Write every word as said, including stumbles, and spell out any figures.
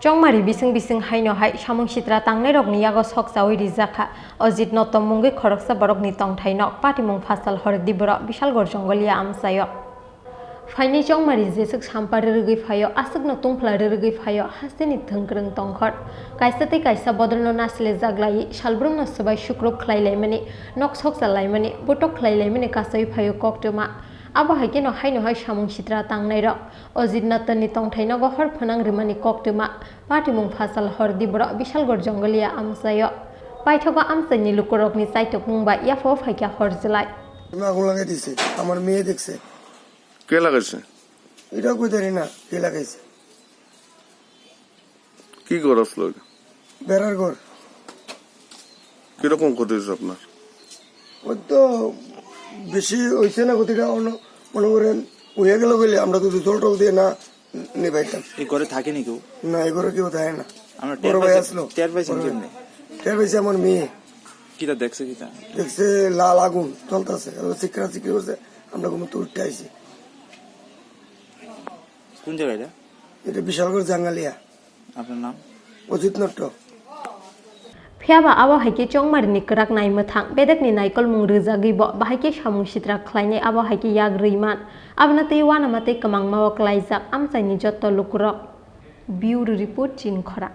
Chongmari bising bising haino hai samung sitra tangnairokni yago sokchawi rijakha. Ojit Notto mungwi khoroksa borokni tongthaino patimung phasal hor diboro Bishalgarh Jongolia amchaio. Phaini Chongmari jeswk sampa rwrwgwi phaio, aswkno tungphla rwrwgwi phaio, hasteni thwngkwrwng tongkhor. Kaisa tei kaisa bodolno nasle jaglaiwi salbrumno swbai sukrup khlai laimani, nok sokcha laimani, botok khlai laimani kasawi phaio koktwma. Abo hai kheno haino hai samung sitra tangnairok. Ojit Notto ni tongthai nogo hor phwnang rwmani koktwma, patimung phasal hor diboro Bishalgarh Jongolia amchaio. Paithago amchaini lukurokni chaitokmung bai yaphao phaikha hor jwlai. আমি আগুন লাগাই দিছে, আমার মেয়ে দেখছে। কে লাগাইছে? এটাও কই জানি না কে লাগাইছে। কি ঘর আসলো এটা? বেড়ার ঘর। কিরকম ক্ষতি হয়েছে আপনার? ওই তো বেশি হইছে না ক্ষতিটা, অন্য মনে করেন হয়ে গেল বলে আমরা তো জল টল দিয়ে না নিবাইতাম। এই ঘরে থাকেনি কেউ? না, এই ঘরে কেউ থাকে না। আমরা বড় টের ভাই পাইছি, আসলো। টের পাইছেন বড় ভাই। কেমনে? টের পাইছে আমার মেয়ে। কিটা দেখছে কিটা? দেখছে লাল আগুন জ্বলতেছে, চিকরা চিকরি করছে, আমরা ঘুম থেকে উঠে আইছি। কোন জায়গা এটা? এটা বিশালগড় জাঙ্গালিয়া। আপনার নাম? অজিত Natta. Phiyaba abo hai khe Chongmari ni kwrak nai mwthang, bedekni naikolmung rwjagwi bo bahai khe samung sitra khlainai abo hai khe yak rwi man. Abono tei uanama tei kwmangma o klaijak amchaini jotto lukurok. Bureau Report, Chinkhora.